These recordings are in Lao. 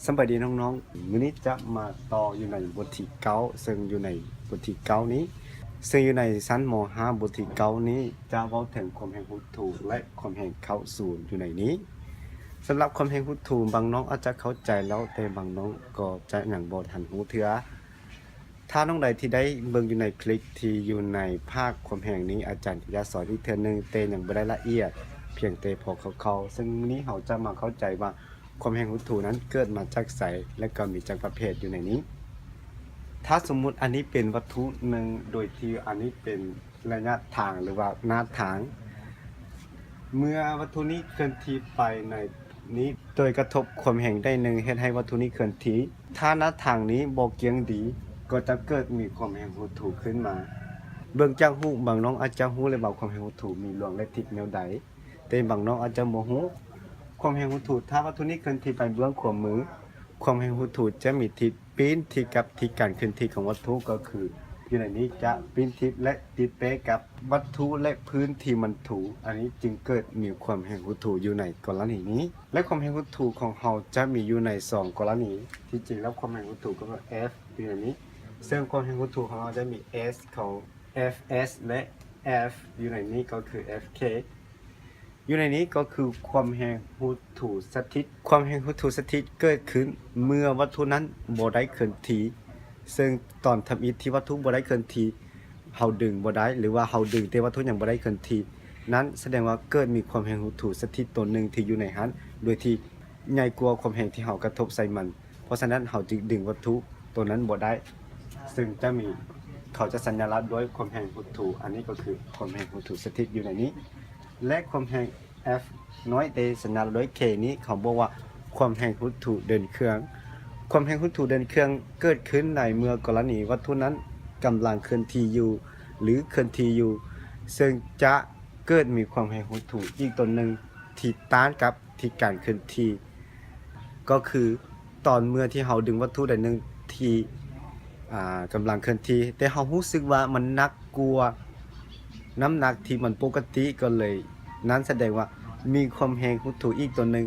ສະບາຍດີນ້ອງໆ, ມື້ນີ້ຈະມາຕໍ່ຢູ່ໃນບົດທີເກົ້າ ເຊິ່ງຢູ່ໃນບົດທີເກົ້ານີ້ ເຊິ່ງຢູ່ໃນຊັ້ນ ມໍຫ້າ ບົດທີເກົ້ານີ້ ຈະເວົ້າເຖິງຄວາມແຮງຫົດຫູ່ ແລະ ຄວາມແຮງເຄົ້າສູນຢູ່ໃນນີ້. ສຳລັບຄວາມແຮງຫົດຫູ່ ບາງນ້ອງອາດຈະເຂົ້າໃຈແລ້ວ, ແຕ່ບາງນ້ອງກໍຈະຍັງບໍ່ທັນຮູ້ເທື່ອ. ຖ້ານ້ອງໃດທີ່ໄດ້ເບິ່ງຢູ່ໃນຄລິບທີ່ຢູ່ໃນພາກຄວາມແຮງນີ້ ອາຈານຈະສອນອີກເທື່ອໜຶ່ງ, ແຕ່ຍັງບໍ່ໄດ້ລະອຽດ, ພຽງແຕ່ພໍເຂົ້າໆ. ເຊິ່ງມື້ນີ້ເຮົາຈະມາເຂົ້າໃຈວ່າ ຄວາມແຮງຫົດຫູ່ນັ້ນເກີດມາຈາກໃສ ແລະ ກໍມີຈັກປະເພດຢູ່ໃນນີ້. ຖ້າສົມມຸດອັນນີ້ເປັນວັດຖຸໜຶ່ງ ໂດຍທີ່ອັນນີ້ເປັນໄລຍະທາງ ຫຼືວ່າໜ້າທາງ, ເມື່ອວັດຖຸນີ້ເຄື່ອນທີ່ໄປໃນນີ້ ໂດຍກະທົບຄວາມແຮງໄດ້ໜຶ່ງ ເຮັດໃຫ້ວັດຖຸນີ້ເຄື່ອນທີ່. ຖ້າໜ້າທາງນີ້ບໍ່ກ້ຽງດີ ກໍຈະເກີດມີຄວາມແຮງຫົດຫູ່ຂຶ້ນມາ. ເບິ່ງຈາກຮູບ ບາງນ້ອງອາດຈະຮູ້ແລ້ວວ່າຄວາມແຮງຫົດຫູ່ມີລວງ ແລະ ທິດແນວໃດ. ແຕ່ບາງນ້ອງອາດຈະບໍ່ຮູ້. ຄວາມແຮງຫົດຫູ່, ຖ້າວັດຖຸນີ້ເຄື່ອນທີ່ໄປເບື້ອງຂວາມື, ຄວາມແຮງຫົດຫູ່ຈະມີທິດປີ້ນທີ່ກັບທິດການເຄື່ອນທີ່ຂອງວັດຖຸ, ກໍຄືຢູ່ໃນນີ້ຈະປີ້ນທິດ ແລະ ຕິດເປະກັບວັດຖຸ ແລະ ພື້ນທີ່ມັນຖູ, ອັນນີ້ຈຶ່ງເກີດມີຄວາມແຮງຫົດຫູ່ຢູ່ໃນກໍລະນີນີ້. ແລະ ຄວາມແຮງຫົດຫູ່ຂອງເຮົາຈະມີຢູ່ໃນສອງກໍລະນີ. ທີ່ຈິງແລ້ວຄວາມແຮງຫົດຫູ່ກໍແມ່ນ F ຢູ່ໃນນີ້, ເຊິ່ງຄວາມແຮງຫົດຫູ່ຂອງເຮົາຈະມີ S ຂອງ F S ແລະ F ຢູ່ໃນນີ້ກໍຄື F K. ຢູ່ໃນນີ້ກໍຄືຄວາມແຮງຫົດຫູ່ສະຖິດ. ຄວາມແຮງຫົດຫູ່ສະຖິດເກີດຂຶ້ນເມື່ອວັດຖຸນັ້ນບໍ່ໄດ້ເຄື່ອນທີ່, ເຊິ່ງຕອນທຳອິດທີ່ວັດຖຸບໍ່ໄດ້ເຄື່ອນທີ່, ເຮົາດຶງບໍ່ໄດ້ ຫຼືວ່າເຮົາດຶງແຕ່ວັດຖຸຍັງບໍ່ໄດ້ເຄື່ອນທີ່, ນັ້ນສະແດງວ່າເກີດມີຄວາມແຮງຫົດຫູ່ສະຖິດຕົວໜຶ່ງທີ່ຢູ່ໃນຫັ້ນ ໂດຍທີ່ໃຫຍ່ກວ່າຄວາມແຮງທີ່ເຮົາກະທົບໃສ່ມັນ. ເພາະສະນັ້ນເຮົາຈຶ່ງດຶງວັດຖຸຕົວນັ້ນບໍ່ໄດ້, ເຊິ່ງຈະມີ, ເຂົາຈະສັນຍາລັກດ້ວຍຄວາມແຮງຫົດຫູ່, ອັນນີ້ກໍຄືຄວາມແຮງຫົດຫູ່ສະຖິດຢູ່ໃນນີ້. ແລະ ຄວາມແຮງ F ນ້ອຍ ແຕ່ສັນຍາລັກດ້ວຍ K ນີ້ ເຂົາບອກວ່າຄວາມແຮງຫົດຫູ່ເດີນເຄື່ອງ. ຄວາມແຮງຫົດຫູ່ເດີນເຄື່ອງເກີດຂຶ້ນໃນເມື່ອກໍລະນີວັດຖຸນັ້ນກຳລັງເຄື່ອນທີ່ຢູ່ ຫຼື ເຄື່ອນທີ່ຢູ່, ເຊິ່ງຈະເກີດມີຄວາມແຮງຫົດຫູ່ອີກຕົວໜຶ່ງທີ່ຕ້ານກັບ ທີ່ການເຄື່ອນທີ່ ກໍຄືຕອນເມື່ອທີ່ເຮົາດຶງວັດຖຸໃດໜຶ່ງທີ່ ອ່າ ກຳລັງເຄື່ອນທີ່ ແຕ່ເຮົາຮູ້ສຶກວ່າມັນໜັກກວ່ານ້ຳໜັກທີ່ມັນປົກກະຕິ ກໍເລີຍ ນັ້ນສະແດງວ່າມີຄວາມແຮງຫົດຫູ່ອີກຕົວໜຶ່ງ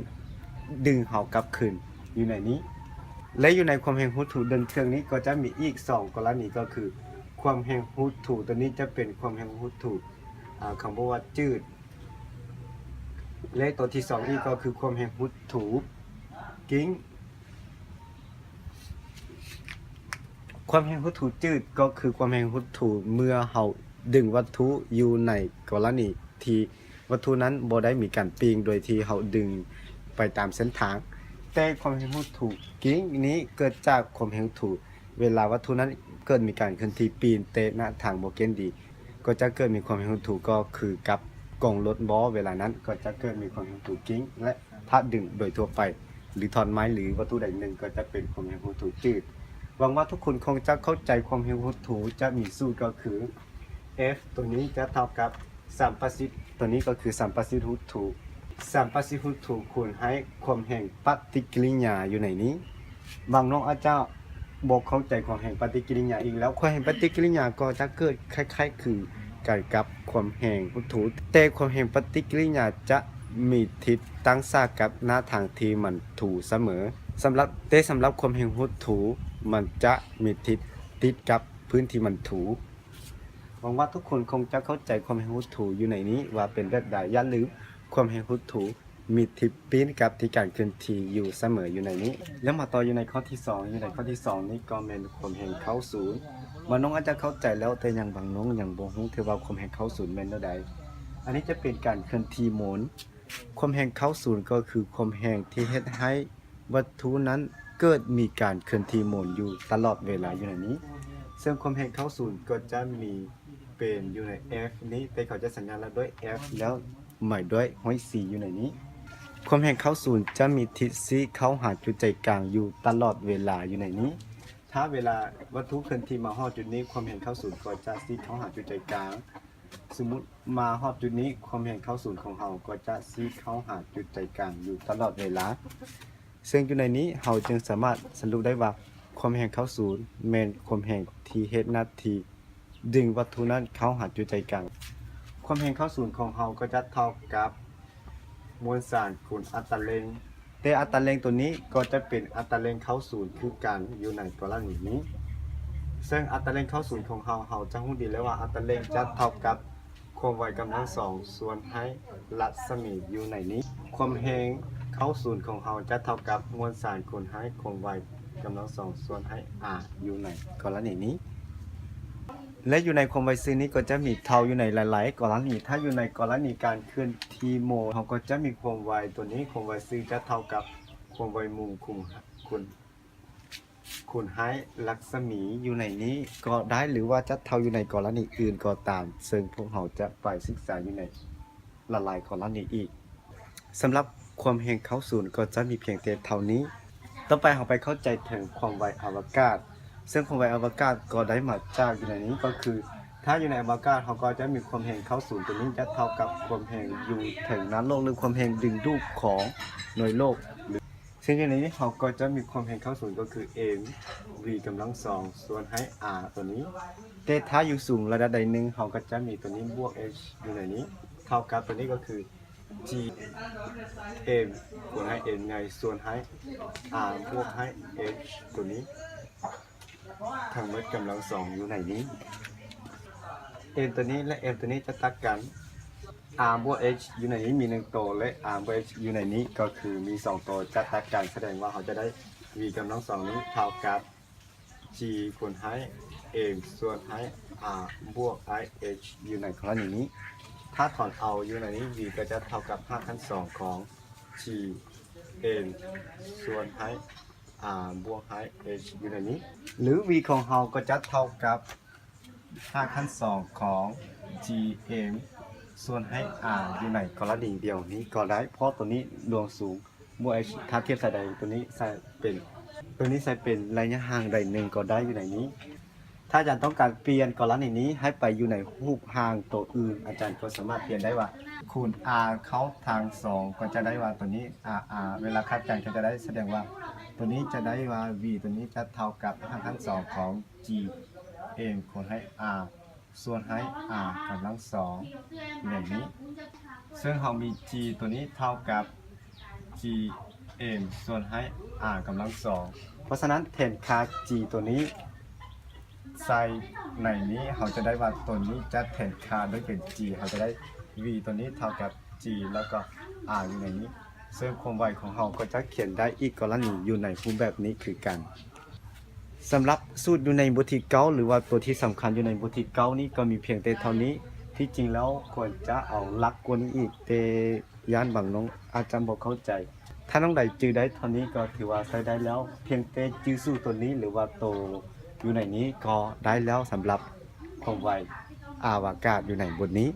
ດຶງເຮົາກັບຄືນຢູ່ໃນນີ້. ແລະ ຢູ່ໃນຄວາມແຮງຫົດຫູ່ເດີນເຄື່ອງນີ້ກໍຈະມີອີກສອງກໍລະນີ ກໍຄືຄວາມແຮງຫົດຫູ່ຕົວນີ້ຈະເປັນຄວາມແຮງຫົດຫູ່ ອ່າ ຄຳບອກວ່າຈືດ ແລະ ຕົວທີສອງອີກກໍຄືຄວາມແຮງຫົດຫູ່ກິ້ງ. ຄວາມແຮງຫົດຫູ່ຈືດກໍຄືຄວາມແຮງຫົດຫູ່ເມື່ອເຮົາດຶງວັດຖຸຢູ່ໃນກໍລະນີທີ່ວັດຖຸນັ້ນບໍ່ໄດ້ມີການປີ້ງໂດຍທີ່ເຮົາດຶງໄປຕາມເສັ້ນທາງ, ແຕ່ຄວາມແຮງຫົດຫູ່ກິ້ງນີ້ເກີດຈາກຄວາມແຮງຫົດຫູ່ເວລາວັດຖຸນັ້ນເກີດມີການເຄື່ອນທີ່ປີ້ນ ແຕ່ໜ້າທາງບໍ່ເກນດີ ກໍຈະເກີດມີຄວາມແຮງຫົດຫູ່ ກໍຄືກັບກົງລົດບໍ ເວລານັ້ນກໍຈະເກີດມີຄວາມແຮງຫົດຫູ່ກິ້ງ ແລະ ຖ້າດຶງໂດຍທົ່ວໄປ ຫຼື ທ່ອນໄມ້ ຫຼື ວັດຖຸໃດໜຶ່ງ ກໍຈະເປັນຄວາມແຮງຫົດຫູ່ຈືດ. ຫວັງວ່າທຸກຄົນຄົງຈະເຂົ້າໃຈຄວາມແຮງຫົດຫູ່ຈະມີສູດກໍຄື F ຕົວນີ້ຈະເທົ່າກັບສຳປະສິດ ຕົວນີ້ກໍຄືສຳປະສິດຫົດຫູ່ ສຳປະສິດຫົດຫູ່ຄູນໃຫ້ຄວາມແຮງປະຕິກິລິຍາຢູ່ໃນນີ້. ບາງນ້ອງອາດຈະບໍ່ເຂົ້າໃຈຄວາມແຮງປະຕິກິລິຍາອີກແລ້ວ. ຄວາມແຮງປະຕິກິລິຍາກໍຈະເກີດຄ້າຍໆຄືກັນກັບຄວາມແຮງຫົດຫູ່, ແຕ່ຄວາມແຮງປະຕິກິລິຍາຈະມີທິດຕັ້ງສາກັບໜ້າທາງທີ່ມັນຖູສະເໝີ. ສຳລັບ, ແຕ່ສຳລັບຄວາມແຮງຫົດຫູ່ ມັນຈະມີທິດຕິດກັບພື້ນທີ່ມັນຖູ. ຫວັງວ່າທຸກຄົນຄົງຈະເຂົ້າໃຈຄວາມແຮງຫົດຫູ່ຢູ່ໃນນີ້ວ່າເປັນແບບໃດ. ຢ່າລືມ, ຄວາມແຮງຫົດຫູ່ ມີທິດປີ້ນກັບທີ່ການເຄື່ອນທີ່ຢູ່ສະເໝີຢູ່ໃນນີ້. ແລ້ວມາຕໍ່ຢູ່ໃນຂໍ້ທີສອງ, ຢູ່ໃນຂໍ້ທີສອງນີ້ກໍແມ່ນຄວາມແຮງເຄົ້າສູນ. ບາງນ້ອງອາດຈະເຂົ້າໃຈແລ້ວ, ແຕ່ຍັງບາງນ້ອງຍັງບໍ່ຮູ້ເທື່ອວ່າຄວາມແຮງເຄົ້າສູນແມ່ນແນວໃດ. ອັນນີ້ຈະເປັນການເຄື່ອນທີ່ໝູນ. ຄວາມແຮງເຄົ້າສູນກໍຄືຄວາມແຮງທີ່ເຮັດໃຫ້ວັດຖຸນັ້ນເກີດມີການເຄື່ອນທີ່ໝູນຢູ່ຕະຫຼອດເວລາຢູ່ໃນນີ້. ເຊິ່ງຄວາມແຮງເຄົ້າສູນກໍຈະມີ ເປັນຢູ່ໃນ F ນີ້, ແຕ່ເຂົາຈະສັນຍາລັກດ້ວຍ F ແລ້ວໝາຍດ້ວຍຫ້ອຍ C ຢູ່ໃນນີ້. ຄວາມແຮງເຄົ້າສູນຈະມີທິດຊີ້ເຂົ້າຫາຈຸດໃຈກາງຢູ່ຕະຫຼອດເວລາຢູ່ໃນນີ້. ຖ້າເວລາວັດຖຸເຄື່ອນທີ່ມາຮອດຈຸດນີ້, ຄວາມແຮງເຄົ້າສູນກໍຈະຊີ້ເຂົ້າຫາຈຸດໃຈກາງ. ສົມມຸດມາຮອດຈຸດນີ້, ຄວາມແຮງເຄົ້າສູນຂອງເຮົາກໍຈະຊີ້ເຂົ້າຫາຈຸດໃຈກາງຢູ່ຕະຫຼອດເວລາ. ເຊິ່ງຢູ່ໃນນີ້ເຮົາຈຶ່ງສາມາດສະຫຼຸບໄດ້ວ່າ ຄວາມແຮງເຄົ້າສູນແມ່ນຄວາມແຮງທີ່ເຮັດໜ້າທີ່ດຶງວັດຖຸນັ້ນເຂົ້າຫາຈຸດໃຈກາງ. ຄວາມແຮງເຄົ້າສູນຂອງເຮົາກໍຈະເທົ່າກັບມວນສານຄູນອັດຕາເລັ່ງ ແຕ່ອັດຕາເລັ່ງໂຕນີ້ກໍຈະເປັນອັດຕາເລັ່ງເຂົ້າສູນຄືກັນຢູ່ໃນກໍລະນີນີ້. ເຊິ່ງອັດຕາເລັ່ງເຂົ້າສູນຂອງເຮົາ, ເຮົາຈະຮູ້ດີແລ້ວວ່າອັດຕາເລັ່ງຈະເທົ່າກັບຄວາມໄວກຳລັງສອງສ່ວນໃຫ້ລັດສະໝີຢູ່ໃນນີ້. ຄວາມແຮງເຂົ້າສູນຂອງເຮົາຈະເທົ່າກັບມວນສານຄູນໃຫ້ຄວາມໄວກຳລັງສອງສ່ວນໃຫ້ R ຢູ່ໃນກໍລະນີນີ້. ແລະ ຢູ່ໃນຄວາມໄວຊື່ນີ້ກໍຈະມີເທົ່າຢູ່ໃນຫຼາຍໆກໍລະນີ. ຖ້າຢູ່ໃນກໍລະນີການເຄື່ອນທີ່ໂມ ເຮົາກໍຈະມີຄວາມໄວຕົວນີ້, ຄວາມໄວຊື່ຈະເທົ່າກັບຄວາມໄວມຸມຄູນ ຄູນໃຫ້ລັດສະໝີຢູ່ໃນນີ້ກໍໄດ້ ຫຼືວ່າຈະເທົ່າຢູ່ໃນກໍລະນີອື່ນກໍຕາມ, ເຊິ່ງພວກເຮົາຈະໄປສຶກສາຢູ່ໃນຫຼາຍໆກໍລະນີອີກ. ສຳລັບຄວາມແຮງເຂົ້າສູນກໍຈະມີພຽງແຕ່ເທົ່ານີ້. ຕໍ່ໄປເຮົາໄປເຂົ້າໃຈເຖິງຄວາມໄວອະວະກາດ, ເຊິ່ງຄວາມໄວອະວະກາດກໍໄດ້ມາຈາກຢູ່ໃນນີ້ ກໍຄື ຖ້າຢູ່ໃນອະວະກາດ ເຮົາກໍຈະມີຄວາມແຮງເຂົ້າສູນຕົວນີ້ຈະເທົ່າກັບຄວາມແຮງຢູ່ເທິງໜ້າໂລກ ຫຼືຄວາມແຮງດຶງດູດຂອງໜ່ວຍໂລກ ເຊິ່ງຢູ່ໃນນີ້ເຮົາກໍຈະມີຄວາມແຮງເຂົ້າສູນກໍຄື mv ກຳລັງສອງສ່ວນໃຫ້ r ຕົວນີ້. ແຕ່ຖ້າຢູ່ສູງລະດັບໃດໜຶ່ງ ເຮົາກໍຈະມີຕົວນີ້ບວກ h ຢູ່ໃນນີ້ ເທົ່າກັບຕົວນີ້ກໍຄື g m ຄູນໃຫ້ n ໃຫຍ່ສ່ວນໃຫ້ r ບວກໃຫ້ h ຕົວນີ້ ທັງໝົດກຳລັງສອງຢູ່ໃນນີ້. m ຕົວນີ້ ແລະ m ຕົວນີ້ຈະຕັດກັນ r ບວກ h ຢູ່ໃນນີ້ມີໜຶ່ງໂຕ ແລະ r ບວກ h ຢູ່ໃນນີ້ກໍຄືມີສອງໂຕຈະຕັດກັນ, ສະແດງວ່າເຮົາຈະໄດ້ v ກຳລັງສອງນີ້ເທົ່າກັບ g ຄູນໃຫ້ m ສ່ວນໃຫ້ r ບວກໃຫ້ h ຢູ່ໃນກໍລະນີນີ້. ຖ້າຖອນເອົາຢູ່ໃນນີ້ v ກໍຈະເທົ່າກັບຮາກຂັ້ນສອງຂອງ g m ສ່ວນໃຫ້ r ບວກໃຫ້ h ຢູ່ໃນນີ້ ຫຼື v ຂອງເຮົາກໍຈະເທົ່າກັບຮາກຂັ້ນສອງຂອງ g m ສ່ວນໃຫ້ r ຢູ່ໃນກໍລະນີດຽວນີ້ກໍໄດ້, ເພາະຕົວນີ້ລວມສູງບວກ h ຖ້າທຽບໃສ່ໃດຕົວນີ້ໃສ່ເປັນ ຕົວນີ້ໃສ່ເປັນໄລຍະຫ່າງໃດໜຶ່ງກໍໄດ້ຢູ່ໃນນີ້. ຖ້າອາຈານຕ້ອງການປ່ຽນກໍລະນີນີ້ໃຫ້ໄປຢູ່ໃນຮູບຮ່າງໂຕອື່ນ, ອາຈານກໍສາມາດປ່ຽນໄດ້ວ່າ ຄູນ r ເຂົ້າທາງສອງ ກໍຈະໄດ້ວ່າຕົວນີ້ r r ເວລາຂັດກັນກໍຈະໄດ້ ສະແດງວ່າຕົວນີ້ຈະໄດ້ວ່າ v ຕົວນີ້ຈະເທົ່າກັບຮາກຂັ້ນສອງຂອງ g m ຄູນໃຫ້ r ສ່ວນໃຫ້ r ກຳລັງສອງ ແບບນີ້. ເຊິ່ງເຮົາມີ g ຕົວນີ້ເທົ່າກັບ g m ສ່ວນໃຫ້ r ກຳລັງສອງ. ເພາະສະນັ້ນແທນຄ່າ g ຕົວນີ້ໃສ່ໃນນີ້ ເຮົາຈະໄດ້ວ່າຕົວນີ້ຈະແທນຄ່າດ້ວຍເປັນ g ເຮົາຈະໄດ້ v ຕົວນີ້ເທົ່າກັບ g ແລ້ວກໍ r ຢູ່ໃນນີ້. ເຊິ່ງຄວາມໄວຂອງເຮົາກໍຈະຂຽນໄດ້ອີກກໍລະນີຢູ່ໃນຮູບແບບນີ້ຄືກັນ. ສຳລັບສູດຢູ່ໃນບົດທີເກົ້າ ຫຼືວ່າຕົວທີ່ສຳຄັນຢູ່ໃນບົດທີເກົ້ານີ້ກໍມີພຽງແຕ່ເທົ່ານີ້. ທີ່ຈິງແລ້ວຄວນຈະເອົາຫຼັກກວ່ານີ້ອີກ, ແຕ່ຢ້ານບາງນ້ອງອາດຈະບໍ່ເຂົ້າໃຈ. ຖ້ານ້ອງໃດຈື່ໄດ້ເທົ່ານີ້ກໍຖືວ່າໃຊ້ໄດ້ແລ້ວ, ພຽງແຕ່ຈື່ສູດຕົວນີ້ ຫຼືວ່າໂຕຢູ່ໃນນີ້ກໍໄດ້ແລ້ວ ສຳລັບຄວາມໄວອະວະກາດຢູ່ໃນບົດນີ້.